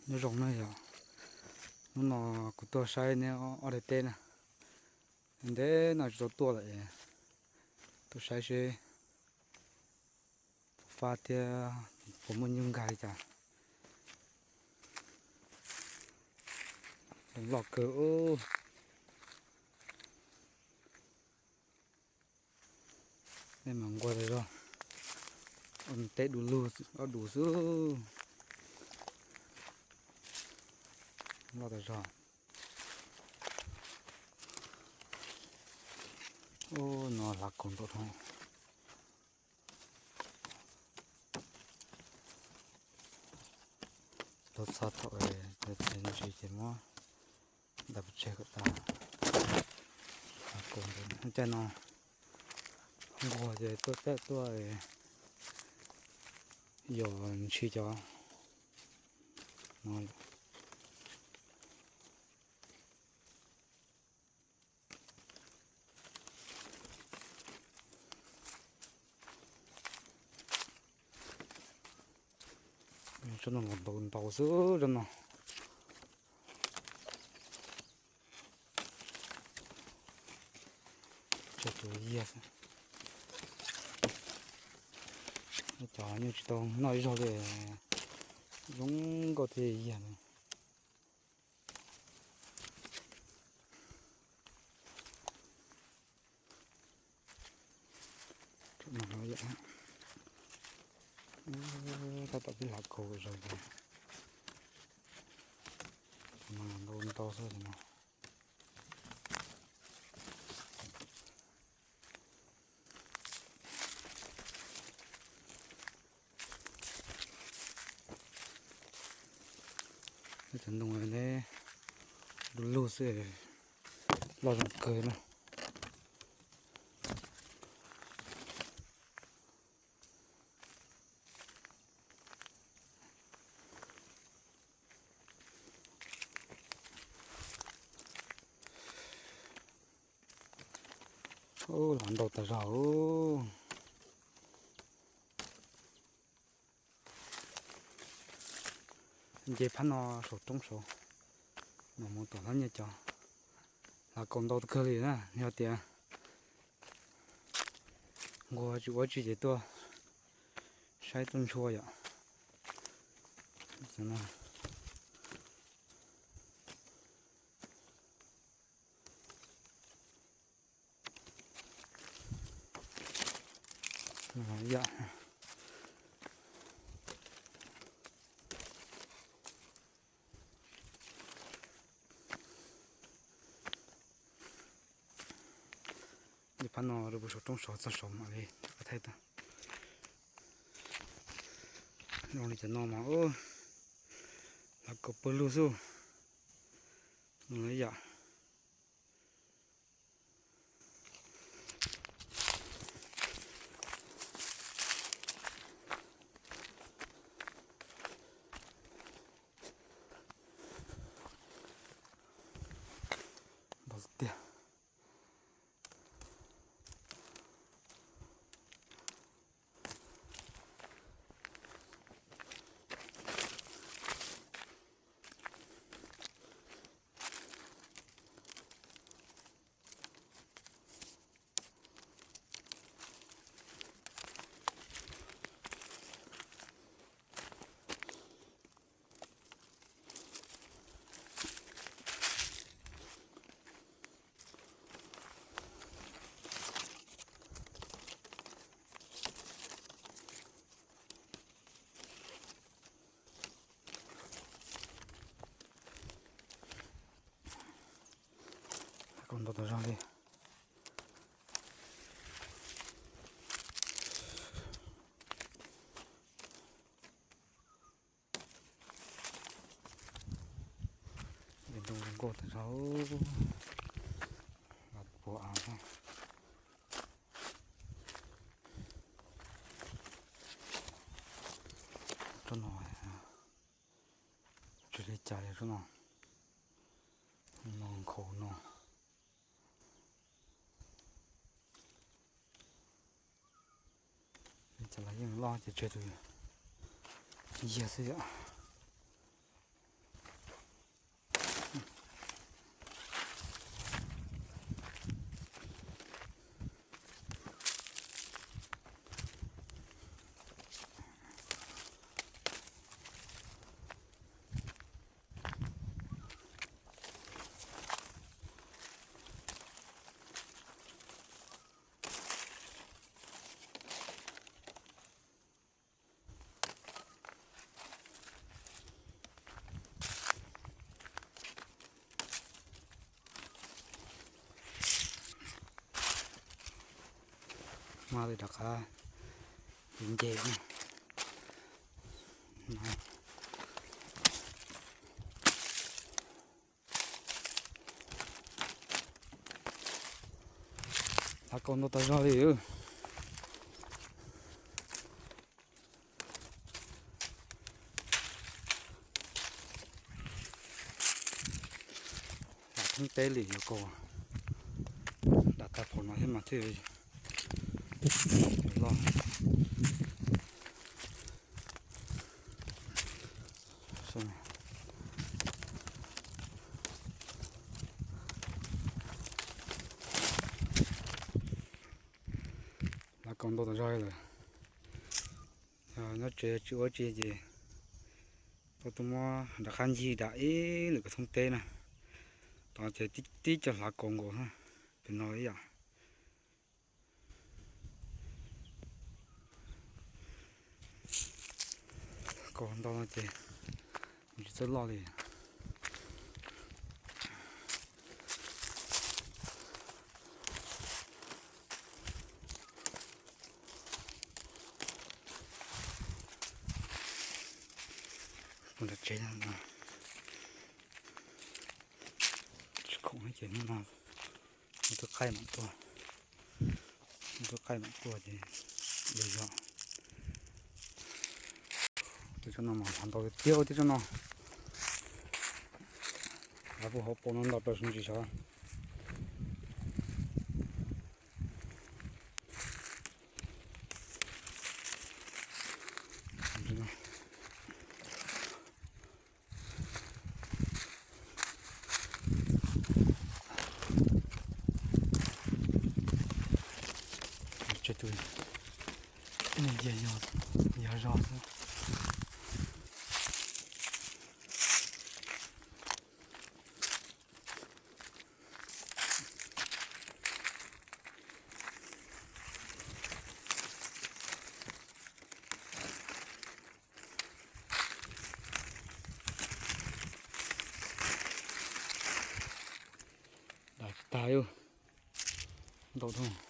Nyob zoo na yog, hnub no kuv tuaj saib neb ob daim teb na, ntev no tsis tau tuaj lawm, tuaj saib seb puas fab thiab puas muaj nyuj nkag li cas. Loj kawg. Nej mas nquag tas zog, teb du lug ob dus xwb. Loj tas zog. Ub, no hlav kaus ntau dhau. Tau txog thaum txiv ntsis ces muab ntais pov tseg kom tas. Hlav kaus ntau, caij no nquag ces tuaj caij tuaj yos ntshis cov no. Tsob no los ntau ntau xwb tsob no. Tseg tus yiag xwb. Cov nyuj tsis tau noj ib zaug li, zoo nkauj thiab yiag na. Tab tom pib hlav kaus zog ces ntau ntau xwb no. Cov ntoo ne, du lug xwb, loj zoo kawg na. Ub, hlav ntau tas zog. Nce phab no saum roob saud, mas mus tom lab nyiaj cov. Hlav kaus ntau kawg li na, yog tias nquag tsis ua tsi ces tuaj saib tuaj ntshua yom. Nce phab no rau puag saum roob saud txog saud mam li thaij tau. Zoo li cov no mas hlav kaus pawg lug xwb. Zoo li yam. Ntau tiag. Kaus ntau tas zog li. Ntoo zoo nkauj tas zog. Los puag av thiab. Tsob no tsis li cas li tsob no. No nkhaus no. Li cas los yeej loj ces tseg tus yiag xwb yom. Li rov qab nce. Hlav kaus ntau tas zog li. Lam thoob teb li yuav kaus dam tas phaum no thiab mas thiaj loj. Hlav kaus ntau tas zog lawm. Nyob tsev tsis ua tsi ces tau tuaj muab rov qab ncig dam ib lwm kaus thoob teb na. Tod ces tib co hlav kaus nkaus pem no ib yam. Kaus ntau no ces tsis txawj loj li. Ua nram tsev no tsis khoom ces hnub no mus twb qaij mam tuaj. Mus twb qaij mam tuaj ces li yog. Tib tsob no mas hlav ntau tiag tib tsob no. Hlav puag hauv paus no ntau plaws sub ntsis xyov. Tseg tus, yog zog xwb. Dam tsis tag li, ntau dhau.